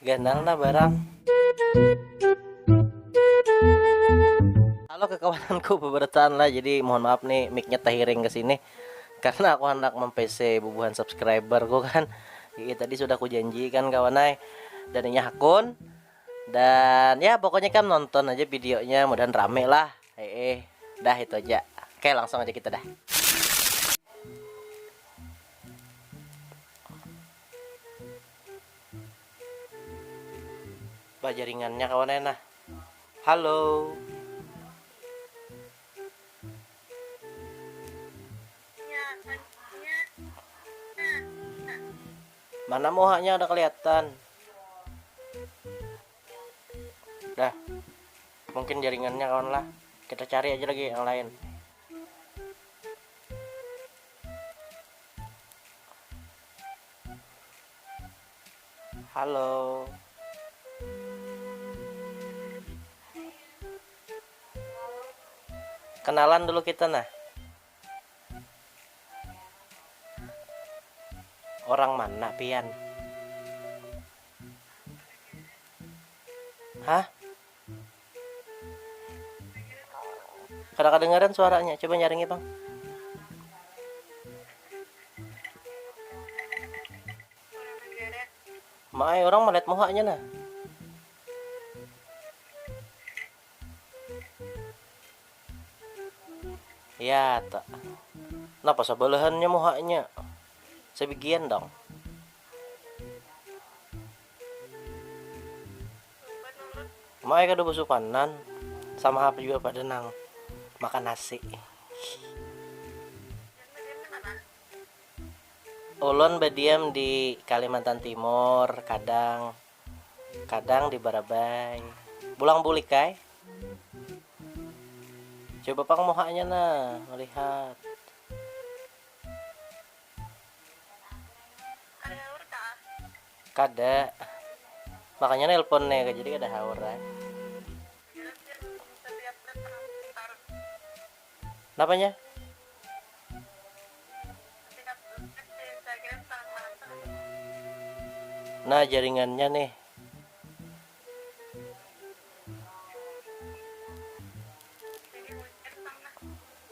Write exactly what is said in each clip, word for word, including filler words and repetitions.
Ganal nah barang. Halo kekawananku, beberataan lah. Jadi mohon maaf nih, mic-nya tahiring ke sini karena aku hendak mem-P C bubuhan subscriber ku kan. Iya, tadi sudah kujanjikan kawan ai. Dan inya hakun. Dan ya, pokoknya kan nonton aja videonya, mudahan rame lah. Eh, eh. Dah, itu aja. Oke, langsung aja kita dah. Bah, jaringannya kawan ai nah. Halo. Mana muhanya ada kelihatan? Dah. Mungkin jaringannya kawan lah. Kita cari aja lagi yang lain. Halo. Kenalan dulu kita nah. Orang mana pian? Hah? Kada kedengaran suaranya. Coba nyaringi, Bang. Maai, orang melihat muhanya nah. Ya, tak. Napa sabalahannya muhanya? Sebigian dong. Maai kada basupanan, sama apa juga pada nang makan nasi. Ulun badiam di Kalimantan Timur, kadang, kadang di Barabai. Bulang bulik ai. Coba pang muhanya nah, melihat. Kada. Makanya nelpon nih, jadi kada haur ai. Napanya? Nah, jaringannya nih.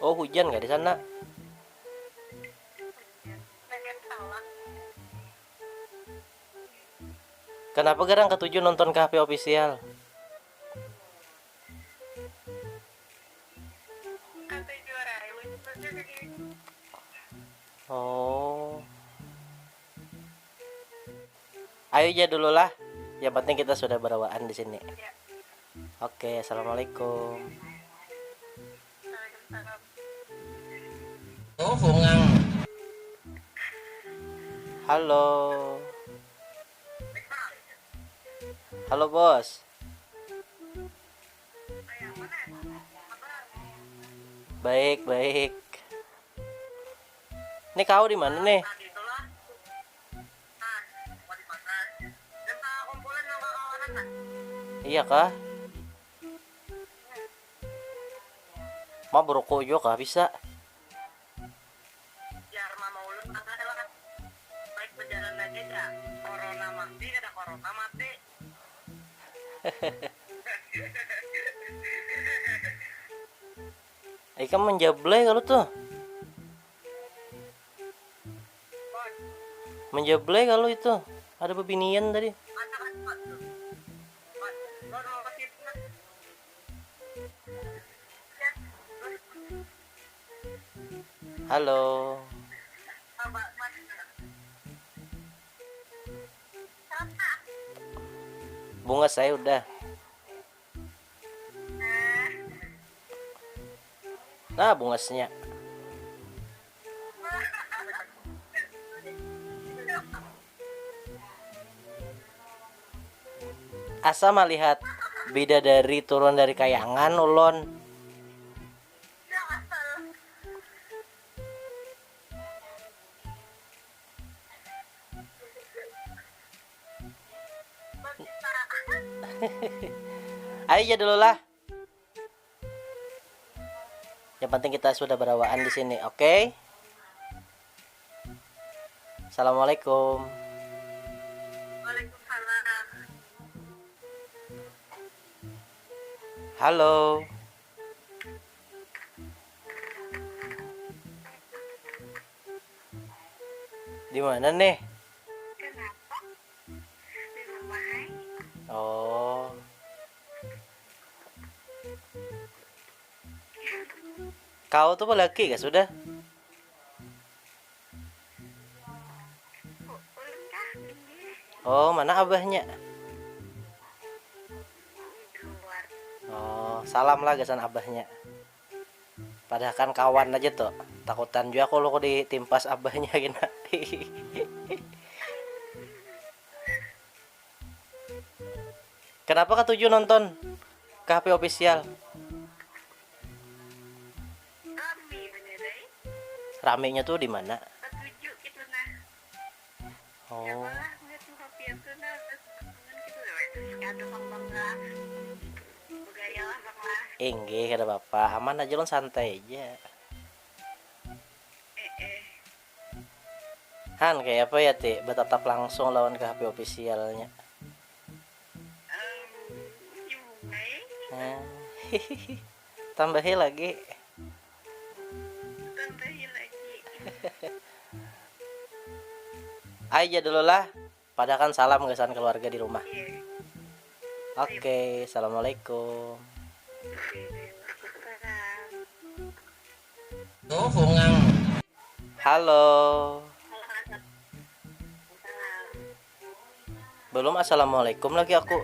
Oh, hujan nggak di sana? Kenapa garang ketujuh nonton K H P official? Oh. Ayo aja dulu lah. Yang penting kita sudah berawaan di sini. Oke, assalamualaikum. Oh, bungang. Halo. Halo, Bos. Baik, baik. Ini kau di mana nih? Iya kah? Ma beruku juga kah bisa? Jar mama ulun mangkada lah. Baik bejalan aja ja. Corona mati kada corona mati. Ikam menjablay kalau tuh. Menjablay kalau itu ada bebinian tadi. Halo. Bungas saya udah. Nah, bungasnya. Asa malihat bidadari turun dari kayangan, ulun. Ayo ja dulu lah. Yang penting kita sudah berawaan di sini, oke? Assalamualaikum. Waalaikumsalam. Halo. Di mana nih? Oh. Kau tuh laki kah sudah? Oh, mana abahnya? Oh, salam lah gasan abahnya. Padahal kan kawan aja tuh. Takutan juga aku lo ditimpas abahnya gini. Kenapa katuju nonton K H P official? Ramenya tuh di mana? Oh. Inggih, kada apa-apa. Aman aja, lo santai aja. Han, kayak apa ya, Ti? Bertatap langsung lawan K H P officialnya. Tambahi lagi. Aja dulu lah. Padahal kan salam gasan keluarga di rumah. Oke, assalamualaikum. Tuh, bungang. Halo. Belum assalamualaikum lagi aku.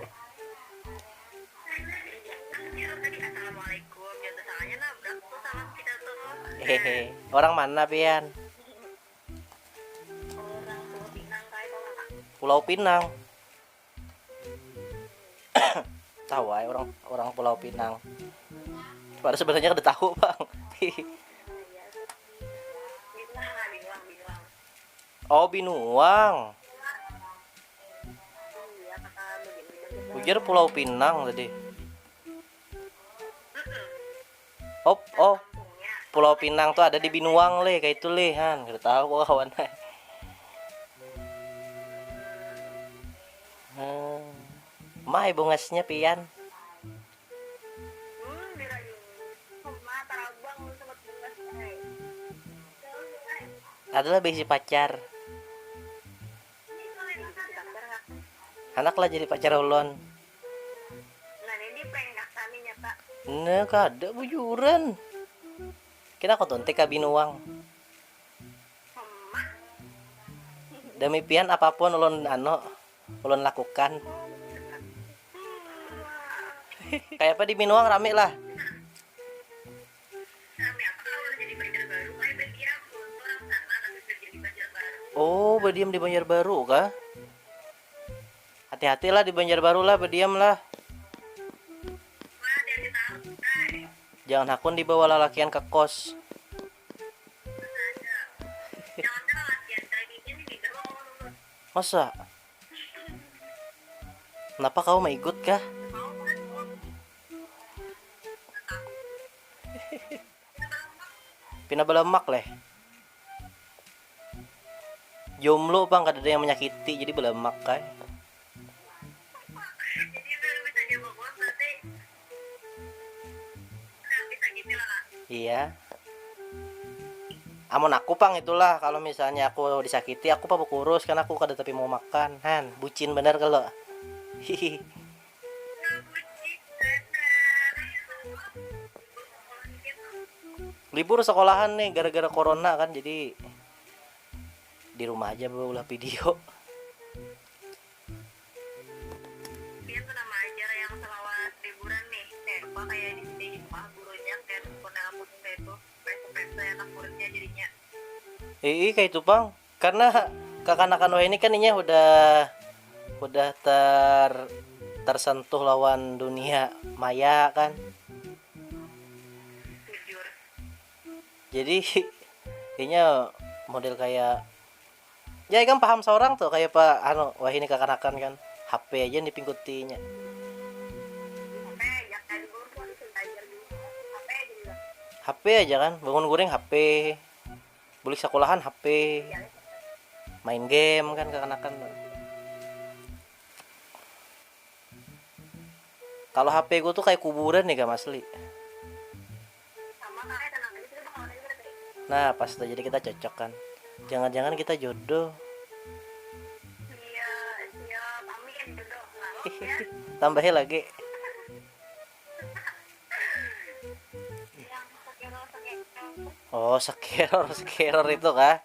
Hehe, orang mana pian? Pulau Pinang. Tahu ay orang orang Pulau Pinang. Padahal sebenarnya kada tahu bang. Oh, Binuang. Ujar Pulau Pinang tadi. Oh, oh. Pulau Pinang tuh ada di Binuang leh, kayak itu leh han. Kada tahu kok kawan. Hmm. Mai bungasnya pian. Adalah bisi pacar. Anak lah jadi pacar ulon. Nah, kada bujuran. Kena aku tuntik ka Binuang. Demi pian apapun ulun anu ulun lakukan. Kayak apa di Binuang rame lah. Oh, berdiam di Banjarbaru kah? Hati-hatilah di Banjarbaru lah, berdiam lah. Jangan hakun dibawa lalakian ke kos. Masa? Kenapa kau maigut kah? Pina balamak leh. Jomblo pang kadada yang menyakiti jadi balamak kai. Iya. Amun aku pang itulah, kalau misalnya aku disakiti, aku pabuk kurus kan aku kada tapi mau makan. Han, bucin bener kalau. Hihi. Libur sekolahan nih gara-gara corona kan, jadi di rumah aja beulah video. Dia tuh nama ajar yang selawat liburan nih, kayak apa kayak di sini rumah gurunya kayak pun aku itu. Ii kayak itu pang, karena kakanakan wahini kan inya udah udah ter tersentuh lawan dunia maya kan. Jadi inya model kayak ya ikam paham seorang tuh kayak apa anu wahini kakanakan kan, H P aja yang dipingkutinya. H P aja kan, bangun guring H P, bulik sekolahan H P, main game kan kakanakan tuh. Kalau H P ku tuh kayak kuburan nih, gak asli. Nah, pas tuh jadi kita cocok kan. Jangan-jangan kita jodoh. Iya, siap. Amin, jodoh. Tambahin lagi. Oh, sekeror, sekeror itu kah?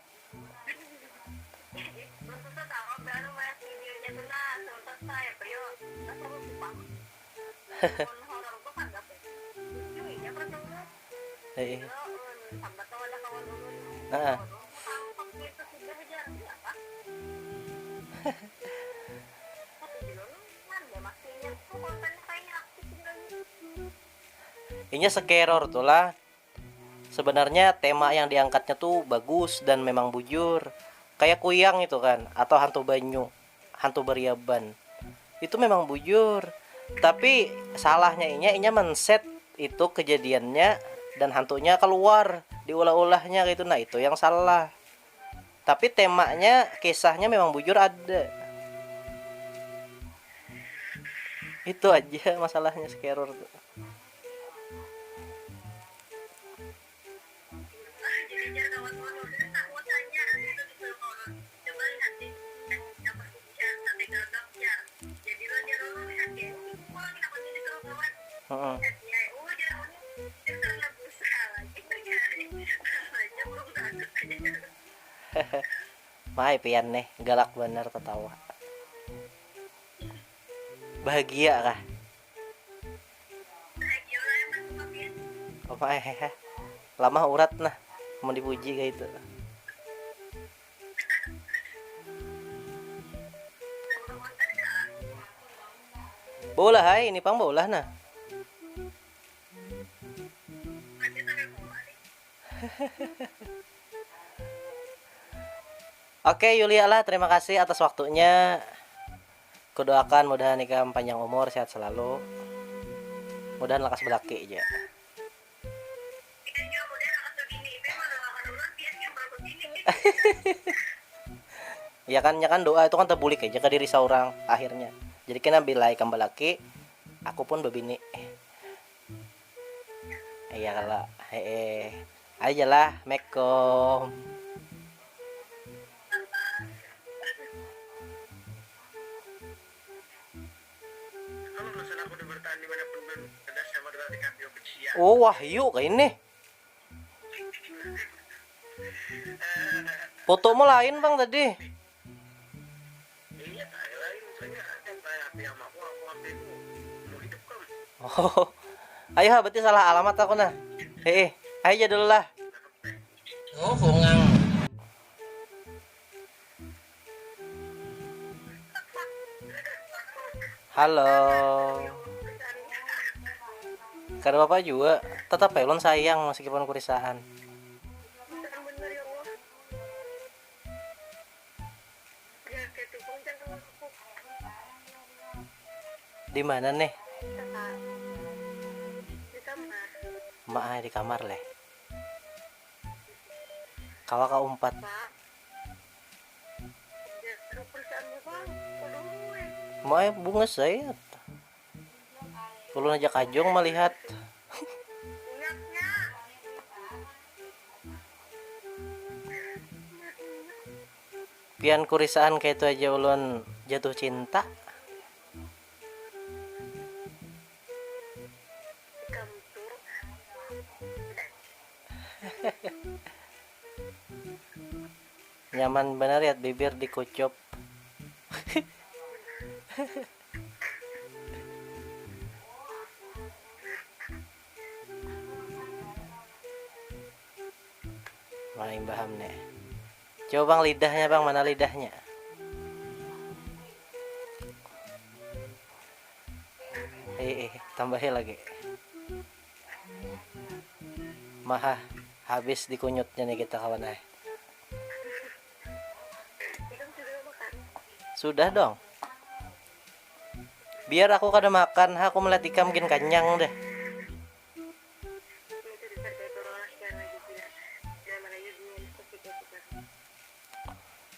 Heeh. Inya sekeror tuh lah. Sebenarnya tema yang diangkatnya tuh bagus dan memang bujur. Kayak kuyang itu kan, atau hantu banyu, hantu beriaban. Itu memang bujur. Tapi salahnya inya, inya men-set itu kejadiannya dan hantunya keluar, diulah-ulahnya gitu. Nah, itu yang salah. Tapi temanya, kisahnya memang bujur ada. Itu aja masalahnya sekeror tuh. Heeh. Mai pian nih, galak banar tatawa. Bahagia kah? Apa eh, eh, eh. Lamah urat nah, mau dipuji kayak itu. Bola hai, ini pang bola nah. Oke, Yulia lah, terima kasih atas waktunya. Kudoakan mudahan ikam panjang umur, sehat selalu. Mudahan lakas belaki aja. Ya kan, ya kan, doa itu kan terbulik aja ke diri seorang akhirnya. Jadi kena bila ikam belaki, aku pun bebini. Iya kalau, heeh. Aja lah, mekom. Kalau masalah aku udah bertahan di mana pun, belum ada sama dengan T K P official. Oh, wahyu kayak ini. Fotomu lain, Bang, tadi. Oh. Ayo, berarti salah alamat aku nah. Heeh. Ayo aja dulu lah. Oh, bungang. Halo. Kada apa-apa juga. Tetap ulun sayang meskipun kurisaan. Di mana nih? Ma, di kamar leh. Kawa ka umpat. Maai bungas ai. Ulun aja kajung malihat. Pian kurisaan kaitu aja ulun jatuh cinta. Nyaman banar ya bibir dikucup. Mana imbaham nih? Coba bang lidahnya bang, mana lidahnya? Eh, eh, tambahi lagi. Maha, habis dikunyutnya nih kita kawan eh. Sudah dong. Biar aku kada makan, aku melihat ikam gin kanyang deh.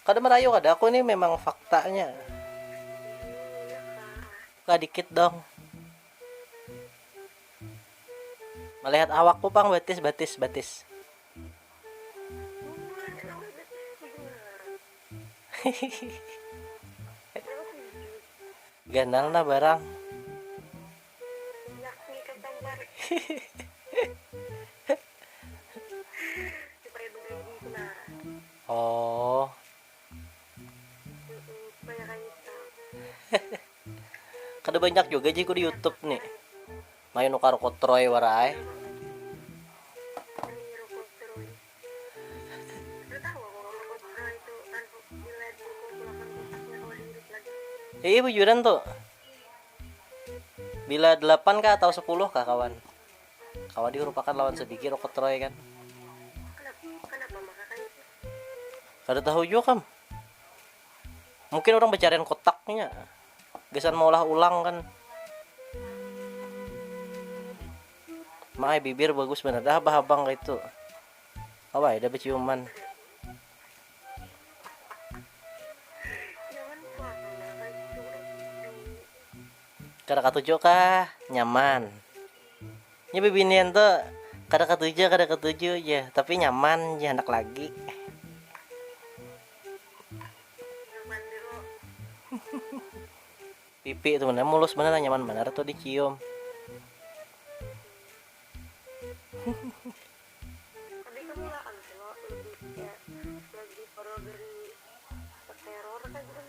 Kada merayu kada, aku ini memang faktanya. Lah dikit dong. Melihat awakku pang, batis, batis, batis. Ganal nah barang. Oh. Kada banyak juga jiku di YouTube nih. Main nukar kotroy warai. Iya, bujuran tuh. Bila delapan kah atau sepuluh kah, kawan? Kawa dihurupakan lawan sadigi rokok troy kan? Kada tahu jua kam. Mungkin orang bacarian kotaknya. Gasan maulah ulang kan. Maai bibir bagus banar dah habang-habang kaitu. Awai dah baciuman. Kada katuju kah? Nyaman. Nya bibinian tu kada katuju, kada katuju ja, tapi nyaman ja handak lagi. Pipi tu banar mulus banar, nyaman banar tu dicium. Tapi kamu lah anu sih lo lebih kayak lebih horor dari teror kan gitu.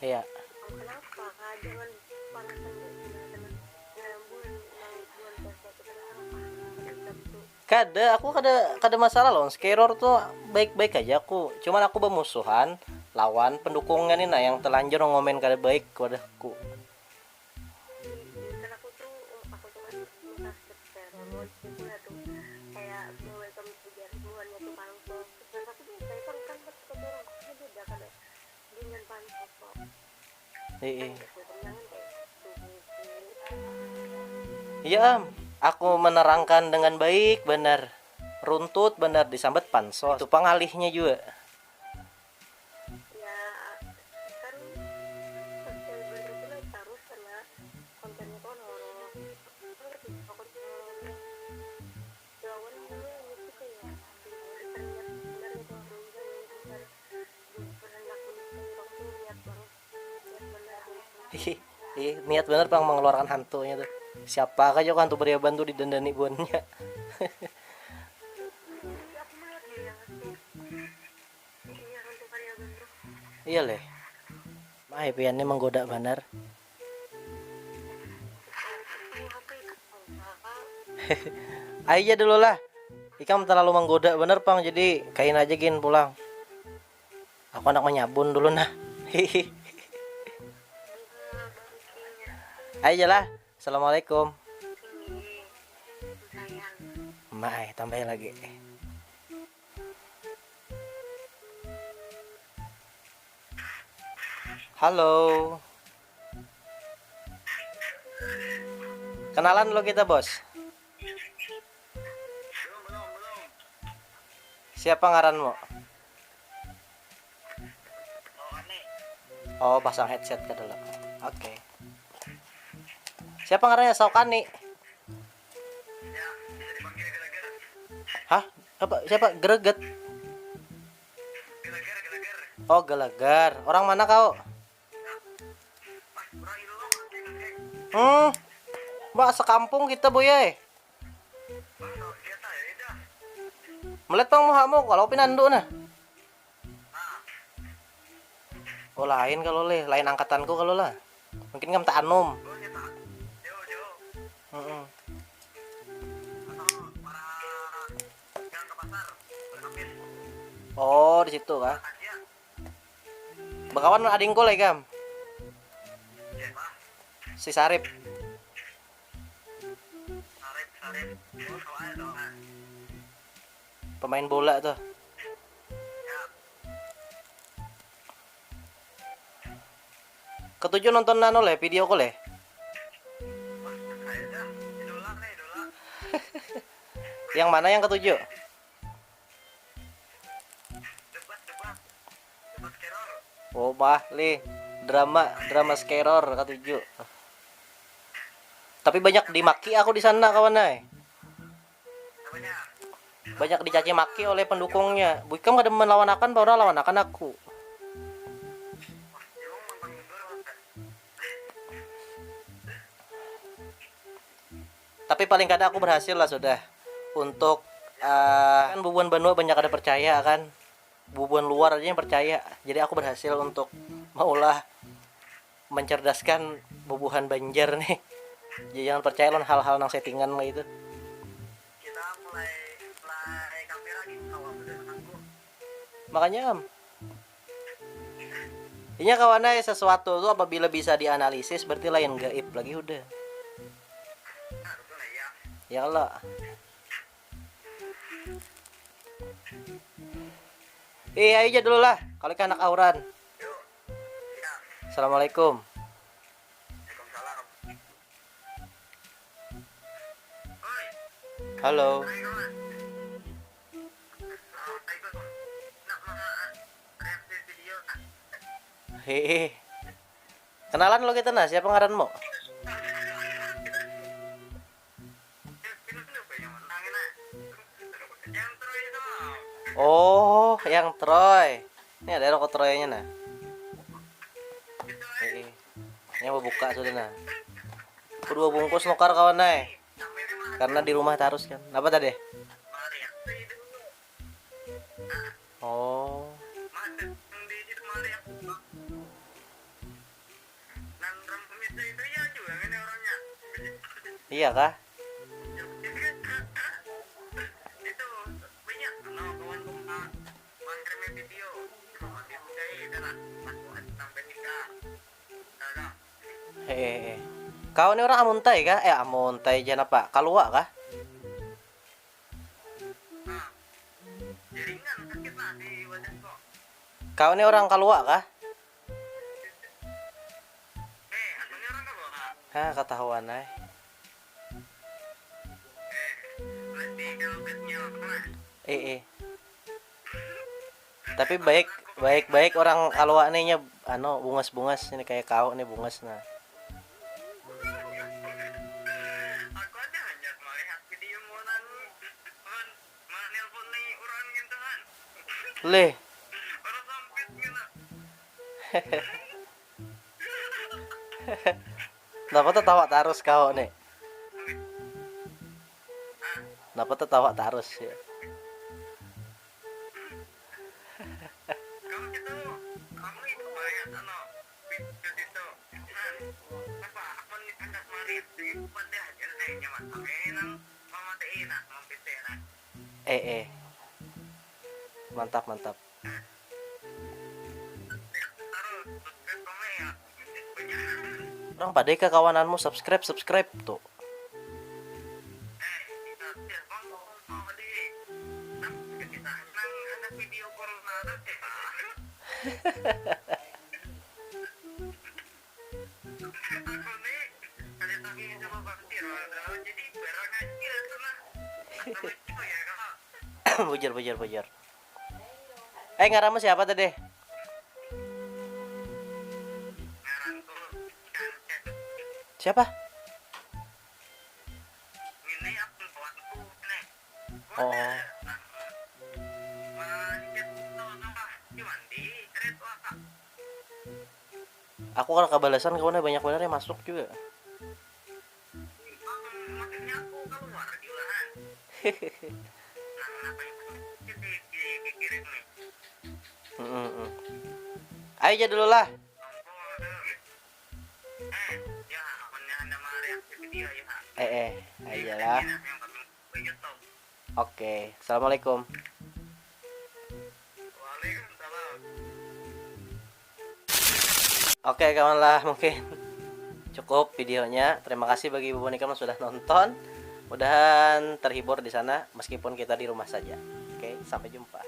Iya. Kenapa kak, jangan panasan deh, jangan jangan bulan yang bulan puasa itu kenapa? Macam tuh. Kada, aku kada kada masalah loh. Skeror tuh baik-baik aja aku. Cuman aku bermusuhan lawan pendukungnya nih nah yang telanjur ngomen kada baik wadahku. Kan aku tuh aku cuma minta sepeda mau itu ya tuh kayak mau welcome to Jerman ya tuh kalau terus aku tuh kayak kan kan betul orang aku beda kan dengan pansos kok. Iya. Iya am, aku menerangkan dengan baik benar, runtut benar disambat pansos. Itu pangalihnya juga. Ya kan subscriber itu lah taruh karena kontennya tuh horor. Kan ngerti apa konten horor lawan gue gitu kayak terlihat benar gitu horor yang bukan bukan hendak menyukai orang tuh niat banget niat benar gitu. Ih, ih, niat benar pang mengeluarkan hantunya tuh. Siapa aja kok hantu beriaban tuh didandani buannya. Aku melihat dia yang nge-share iya hantu karya bang bro. Iya leh. Mai pian ni menggoda banar. Ai ja dulu lah. Ikam terlalu menggoda banar pang, jadi kain aja gin pulang. Aku anak menyabun dulu nah. Ai ja lah. Assalamualaikum. Mai tambahi lagi. Halo. Kenalan dulu kita, Bos. Siapa ngaranmu? Oh, pasang headset ka dulu. Oke. Siapa ngarannya Saukani? Hah? Apa? Siapa? Greget? Oh, Gelagar. Orang mana kau? Hmm. Mbak, sekampung kita, Boy, ai. Melihat pang muhamu, kalau pinandu nah. Oh, lain kalau leh, lain angkatanku kalau lah. Mungkin kam tak anum. Heeh. Oh, di situ kah? Bakawan lawan adingku leh ikam. Si Sarip. Pemain bola tuh. Ketuju nonton anu leh, video ku leh. Yang mana yang ketuju? Oh bah lih, drama drama skeror katuju. Tapi banyak dimaki aku di sana kawan ai. Banyak dicaci maki oleh pendukungnya. Bukam kada melawanakan, baru lawanakan aku. Tapi paling kada aku berhasil lah sudah untuk uh, kan bubuhan banua banyak ada percaya kan, bubuhan luar aja yang percaya. Jadi aku berhasil untuk maulah mencerdaskan bubuhan Banjar nih. Jadi jangan percaya lawan hal-hal nang settingan kayak itu. Kita mulai mulai kafir lagi kawan sudah menangguh. Makanya am, inya kawan ai, sesuatu tu apabila bisa dianalisis berarti lain gaib lagi udah. Nah, betul lah ya. Ya Allah. Eh, ayo aja dulu lah, kalau ikan anak auran. Assalamualaikum. Halo. Hehe. Kenalan lo kita nah, siapa ngaranmu? Oh, yang Troy. Ini ada rokok Troynya nah. Heeh. Ini mau buka sudah nah. Aku dua bungkus nukar kawan ai. Karena di rumah terus kan. Apa tadi? Oh. Iya kah? Heeh. Kau ni orang Amuntai kah? Eh, Amuntai jan apa? Kalua kah? Kau ni orang Kalua kah? Hah, katahuan ai. Eh, eh. Tapi baik, baik, baik orang Kalua nih nya, anu, bungas-bungas ini kayak kau nih bungas nah. Aku ada hanya melihat video mulan Mana nelpon ni urang ngintu kan? Leh. Orang sampit ngena. Napa tatawa tarus kau ni? Napa tatawa tarus ya? Kamu itu, kamu itu banyak anu, video itu. Nah, apa? Aku ni handak marit di padah jadi nyaman. Oke, nang mama teh enak, mampir teh enak. Eh, eh. Mantap, mantap. Orang pada ke kawananmu subscribe, subscribe tuh. Bujur, bujur, bujur. Eh, ngaranmu siapa tadi? Siapa? Oh. Aku kalau kebalasan kawannya banyak benar yang masuk juga. Ayo aja dulu lah. Eh, eh, aja lah. Oke, assalamualaikum. Oke kawan lah, mungkin cukup videonya. Terima kasih bagi ibu bonika yang sudah nonton. Mudahan terhibur di sana meskipun kita di rumah saja. Oke, sampai jumpa.